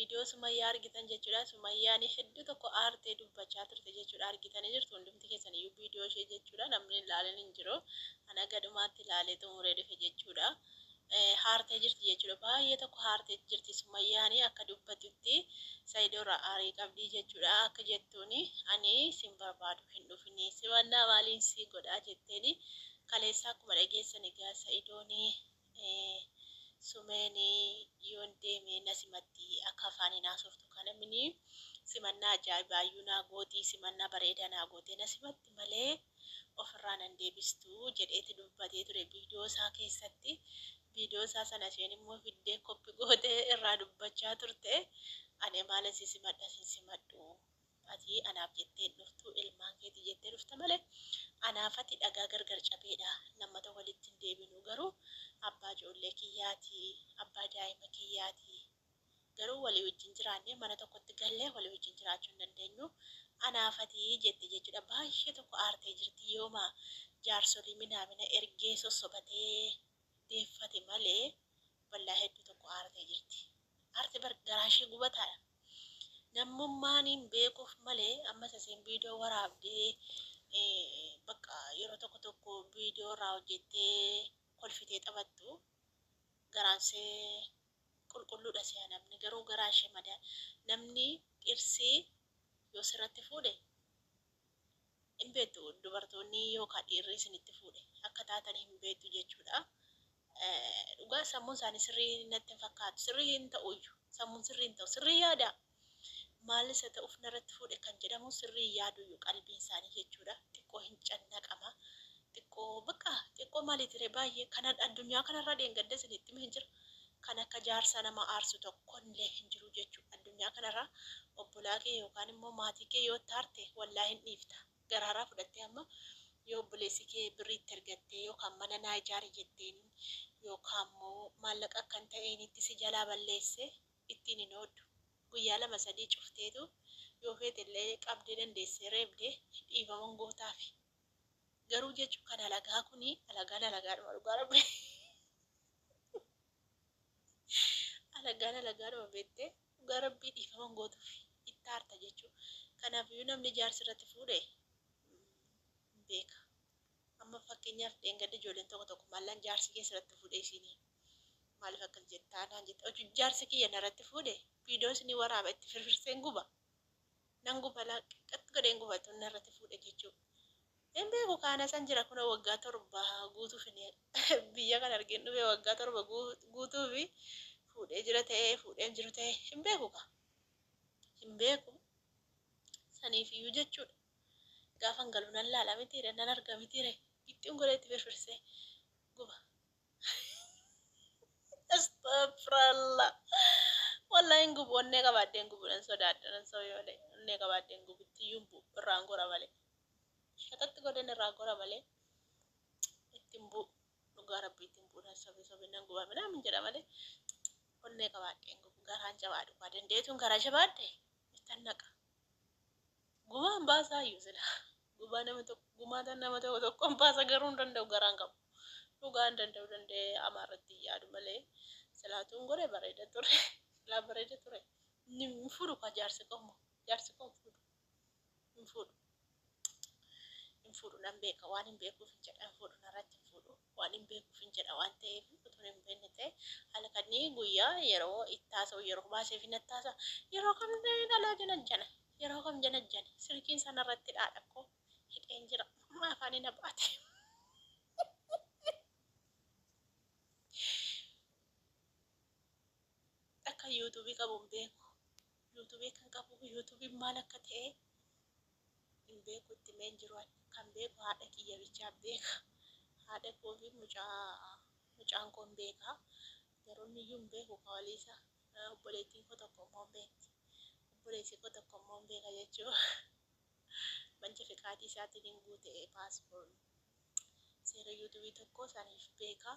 Viidiyoo Sumayyaa argitan jechuudha. Sumayyaan hedduu tokko aartee dubbachaa turte jechuudha. Argitanii jirtu hundumti keessan iyyuu viidiyoo ishee jechuudha. Namni hin ilaalin hin jiru. Ana gadhumaatti ilaalee xumuree dhufe jechuudha. Haartee jirti jechuudha. Baay'ee tokko haartee jirti Sumayyaan akka dubbatutti Saidoo irraa aarii qabdii jechuudha. Akka jettuuni ani sin barbaadu hin dhufini. Simannaa maaliin si godhaa jetteeni kaleessa akkuma dhageessan egaa Saidooni Sumeen yoon deeme na simatti akka afaaniin haasoftu kana mini simannaa ajaa'ibaayyuu naa gooti simannaa bareedaa naa gootee na simatti malee ofirraa nan deebistu jedheeti dubbatee ture viidiyoo isaa keessatti. Viidiyoo isaa sana isheen immoo fiddee koppi gootee irraa dubbachaa turte. Ani maalan si simadha sin simadhu. Ati anaaf jettee hin dhuftu ilmaan keeti jettee dhufta malee anaaf ati dhagaa gargar cabeedha lammata walitti hin deebinu garuu abbaa ijoollee kiyyaati abbaa daa'ima kiyyaati Garuu walii wajjin jiraannee mana tokkotti gallee walii wajjin jiraachuu hin dandeenyu. Anaaf ati jette jechuudha. Baay'ee tokko aartee jirti. Yooma jaarsolii minaamina ergee sossobatee deeffate malee wallaahi hedduu tokko aartee jirti. Aarte bar garaa ishee gubataadha. Namummaan hin beekuuf malee ammas isheen viidiyoo waraabdee bakka yeroo tokko tokko viidiyoo irraa hojjettee kolfitee taphattu garaan ishee qulqulluudha se'a namni garuu garaa ishee madaa namni dhirsii yoo sirratti fuudhe hin beektu dubartoonni yookaan dhiirri isinitti fuudhe akka taatan hin beektu jechuudha. Dhugaa sammuun isaanii sirrii natti hin fakkaatu sirrii hin ta'uyyu sammuun sirrii hin ta'u sirrii yaada maal isa ta'uuf narratti fuudhe kan jedhamu sirrii yaaduyyu qalbiin isaanii jechuudha xiqqoo hin cannaqama xiqqoo bakka xiqqoo maaliitire baay'ee kanan addunyaa kanarra dheengadda isinitti himeen jira Kan akka jaarsaa nama aarsu tokkollee hin jiru jechu addunyaa kanarra obbolaa kee yookaan immoo maatii kee yoo itti aarte wallaahi hin dhiifta garaaraa fudhattee amma yoo obboleessi kee birrii itti ergattee yookaan mana naa ijaari jetteen yookaan immoo maallaqa akkan ta'eenitti si jalaa balleesse ittiin hin ooddu guyyaa lama sadii cufteetu yoo feetellee qabdee dandeessee reebde dhiifama hin gootaafi garuu jechu kan alagaa kuni alagaan alagaadhuma dhugaa rabbi. Alagaan alagaadhuma beektee dhugaa rabbii dhiifama hin gootuuf itti aarta jechuu kanaafiyyuu namni jaarsi irratti fuudhe hin beeka amma fakkeenyaaf dheengadda ijoolleen tokko tokko maallaan jaarsi kee sirratti fuudhe isiinii maaliif akkas jettaa naan jette hojii jaarsi kiyya narratti fuudhe viidiyoo isinii waraaba itti firfirseen guba nan guba laa qiqqat godheen guba tun narratti fuudhe jechuu Hin beeku kaana san jira kunoo waggaa 7 guutuufin biyya kana argeen dhufee waggaa 7 guutuufi fuudhee jira ta'ee fuudhee hin jiru ta'ee hin beeku kaa hin beeku saniifiyyuu jechuudha gaafan galu nan laala mitiire nan arga mitiire gixxiin godhee itti firfirsee guba Astagfirallah. Wallahi hin gubu onnee qabaadhee hin gubu nan sodaadha nan sobe malee onnee qabaadhee hin gubu itti iyyuu hin bu'u irraan gora malee. Shatatti godheen irraa gora malee itti hin bu'u. Dhugaa rabbii itti hin bu'u nan sobe sobe nan guba minaamin jedha malee onnee qabaadhee hin gubu garaan jabaa dhugaa dandeetuun garaa jabaadhe ittan naqa. Gumaan baasaa iyyuu sila gubaa nama tokko gumaa tan nama tokko tokkoon baasa garuu hin danda'u garaan qabu. Dhugaa hin danda'u danda'ee amaarratti hin yaadu malee silaatuun godhe bareeda ture. Silaa bareeda ture. Hin fuudhu kaa jaarsi koo immoo jaarsi koo hin fuudhu. Hin fuudhu. Hin fuudhu nan beeka waan hin beekuuf hin jedha hin fuudhu narratti hin fuudhu waan hin beekuuf hin jedha waan ta'eef utuun hin beekne ta'e halkanii guyyaa yeroo itti haasa'u yeroo baaseef natti haasa'a yeroo kam dhalaa janajjana yeroo kam janajjane silkiin isaa narratti dhaadha koo hidheen jira afaanii na baate. Akka yuutuubii qabu hin beeku. Yuutuubii kan qabu yuutuubiin maal akka ta'e hin beeku itti himee hin jiru ani. Kan beeku haadha kiyya bichaa beeka. Haadha koo fi mucaa mucaan koo hin beeka. Garuu inni iyyuu hin beeku ka walii isaa. Obboleettiin koo tokko immoo hin beekti. Obboleessi koo tokko immoo hin beeka jechuu. Manja fiqaadii isaatiin hin guute paaspoortii. Seera YouTube tokko saniif beeka.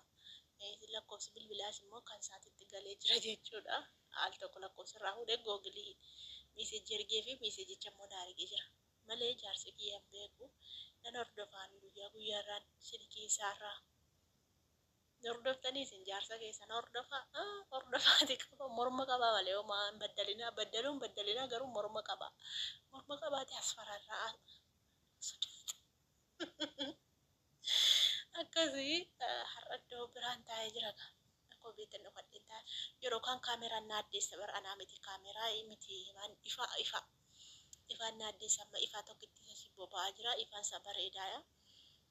Lakkoofsi bilbilaas immoo kan isaatitti galee jira jechuudha. Al tokko lakkoofsa irraa fuudhee googilii miiseejii ergee fi miiseejicha immoo naa ergee jira. Malee jaarsi kiyya hin beeku. Nan hordofaan guyyaa guyyaarraan silkii isaarraa. Hordoftanii isin jaarsa keessan hordofaa hordofaati qaba morma qabaa malee homaa hin baddalinaa baddaluun baddalinaa garuu morma qabaa morma qabaati asfararraa sodaata. Akkasii har'a iddoo biraan taa'ee jira gaa. Akkuma beektan dhokadheen taa'e. Yeroo kaan kaameraan na addeessa bar anaa miti kaameraa miti waan ifa ifa. Ifaan na addeessa amma ifaa tokkitti isa boba'aa jira ifaan isaa bareedaadha.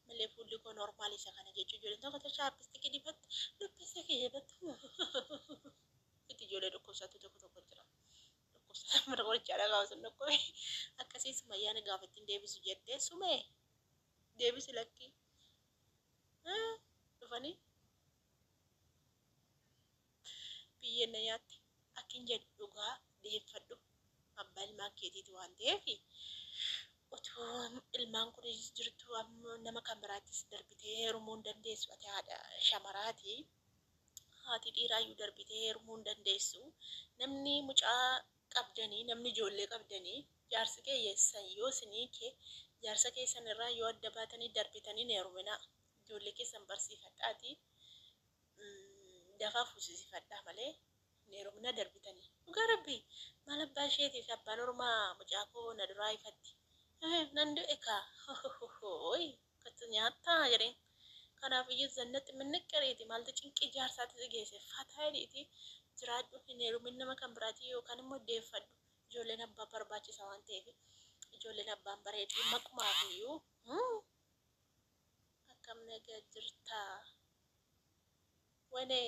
Malee fuulli koo normaal isa kana jechuu ijoolleen tokko tokko chapstickii dibatte lipstickii dibatte itti ijoollee dhukkubsattu tokko tokko jira. Dhukkubsata mana qorichaadha gaafa sun dhukkube. Akkasii sumayyaan gaafa ittiin deebisu jettee sumee deebisi lakkii. Dhufanii biyyeen na nyaatte akkin jedhu dhugaa deeffadhu abbaa ilmaan keetiiti waan ta'eef utuu ilmaan kun jirtu nama kan biraattis darbitee heerumuu hin dandeessu ati haadha shamaraati haati dhiiraayyuu darbitee heerumuu hin dandeessu namni mucaa qabdanii namni ijoollee qabdanii jaarsi keessan yoo isinii kee jaarsa keessan irraa yoo adda baatanii darbitanii hin heeruminaa ijoollee keessan barsiifadhaati dafaa fuusisifadhaa malee hin heeruminaa darbitanii. Dhugaa rabbii maal abbaa isheetiif abbaan ormaa mucaa koo na duraa ifatti. Nan du'e kaa kottu nyaattaa jedheen. Kanaaf iyyuu zannatti minniqqariiti maaltu cinqii jaarsaatti si geesse fataa jedhiiti jiraadhu hin heerumin nama kan biraatii yookaan immoo deeffadhu ijoolleen abbaa barbaachisa waan ta'eef ijoolleen abbaan bareedu maqumaaf iyyuu akkam nagaa jirtaa wanee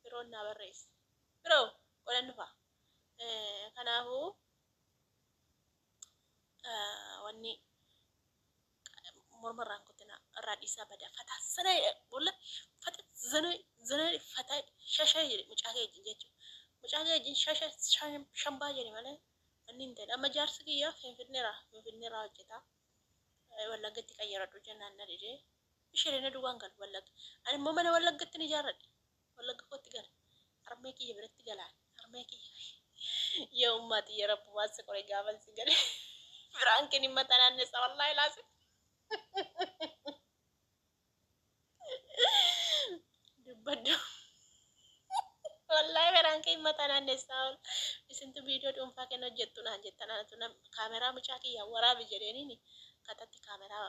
biroon naa barreesse biroo qolan dhufa kanaafuu wanni morma irraan kutina irraa dhiisaa bada fataa sana bolla fata zana zana fataa shasha jedhe mucaa kee wajjin jechuudha. Mucaa kee wajjin shasha shambaa jedhe malee wanni hin ta'in. Amma jaarsi kiyyaa finfinneeraa hojjeta. Wallaggatti qayyaradhu jennaan na didee. Isheen na duwwaan galu Wallagga. Ani immoo mana Wallaggatti ni ijaarradhe. Wallagga kootti gala. Harmee kiyya biratti galaan. Harmee kiyya. Yaa ummaati yaa rabbu waan si qore gaafa si gale. Biraan kenni mataa naannessa wallaahi laasi. Dubbadhu. Wallaahi biraan kenni mataa naannessaa. Isintu viidiyoo dhuunfaa kenna hojjettu naan jettan anatu kaameraa mucaa kiyyaa waraabi jedheeniini katatti kaameraa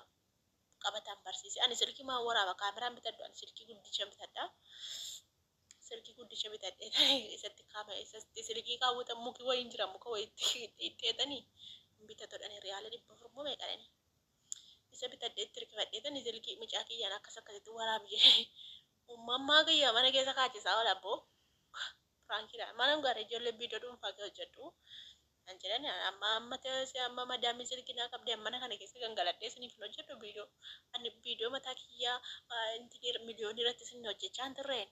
qabataan barsiise. Ani silkii maan waraaba kaameraan bitadhu ani silkii guddicha bitadha. Silkii guddicha bitadhee isatti kaamera isatti silkii kaawwatan muki wayiin jira muka wayiitti hidheetanii bitatodhani riyaala 400 moo meeqadhani. Isa bitadhee itti hirkifadheetani silkii mucaa kiyyaan akkas akkasitti waraabi jedhee uumammaa kiyya mana keessa kaachisaa oola abboo. Prankiidha. Mana gaara ijoollee viidiyoo dhuunfaa kee hojjedhu. Kan jedhan amma amma ta'e amma madaamii silkii naa qabdee mana kana keessa gangaladhee isiniif hin hojjedhu viidiyoo. Ani viidiyoo mataa kiyyaa miliyoonii irratti isin hojjechaa hin turreen.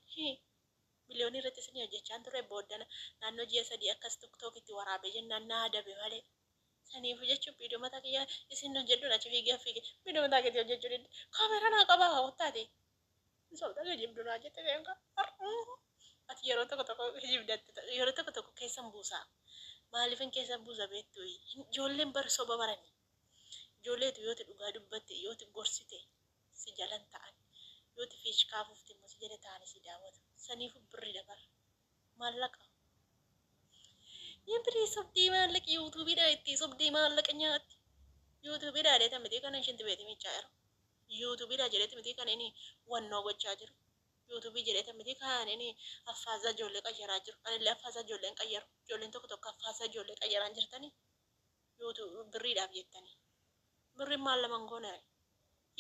Miliyoonii irratti isin hojjechaa hin turre booddana naannoo ji'a 3 akkas tiktookitti waraabee jennaan naa adabe malee. Saniifu jechuun viidiyoo mataa kiyyaa isin hojjedhuun achi fiigee fiigee viidiyoo mataa keetii hojjechuu didde. Kaameraa naa qabaa hottaati. Sobda kijibdu naa jette seenka. Ati yeroo tokko tokko kijibdatte yeroo tokko tokko keessan buusaa. Maaliifin keessan buusa beektu ijoolleen bar soba barani. Ijoolleetu yooti dhugaa dubbatte yooti gorsite si jalan ta'an yooti fiishkaa afuufte immoo si jala ta'anii si daawwatu. Saniifu birriidha bar. Maallaqa. Yaa sobdii maallaqa yuutuubiidha itti sobdii maallaqa nyaatti. Yuutuubiidha jedhee miti kana ishinti beeti miichaa jiru. Yuutuubiidha jedhee miti kan inni wannoo gochaa jiru. Yuutuubii jedhee miti kan inni affaasaa ijoollee qayyaraa jiru. Anillee affaasaa ijoolleen qayyaru. Ijoolleen tokko tokko affaasaa ijoollee qayyaraan jirtanii. Yuutuub birriidhaaf jettanii. Birriin maal lama hin goone.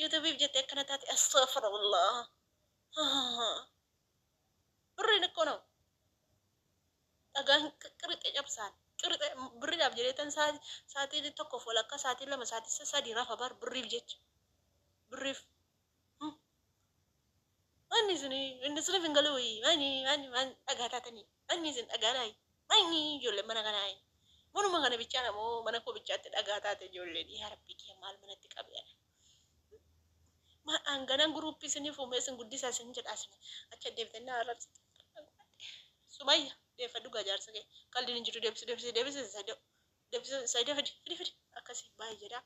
Yuutuubiif jettee akkana taate astaghfirullah. Birriin ikkoo nama. Dhagaan qirixee cabsaan. Qirixee birriidhaaf jedhee tan sa'aatii tokkoof walakkaa sa'aatii 2 sa'aatii 3 rafa bar birriif jecha. Birriif. Manni isin inni isiniif hin galu manni manni manni dhagaa taatanii manni isin dhagaa naayi manni ijoolleen mana kanaayi. Manuma kana bichaa moo mana koo bichaatti dhagaa taate ijoolleen yaa rabbii kiyya maal manatti qabee ana. Hanganan guruuppii isiniif uumee isin guddisaa isin jedhaa isin achi deebitanii na arrabsitu. Sumayya deeffadhu gaa jaarsa kee qaldiin hin jiru deebisi deebisi deebisi saidoo deebisi saidoo fidi fidi fidi akkasii baay'ee jedhaa.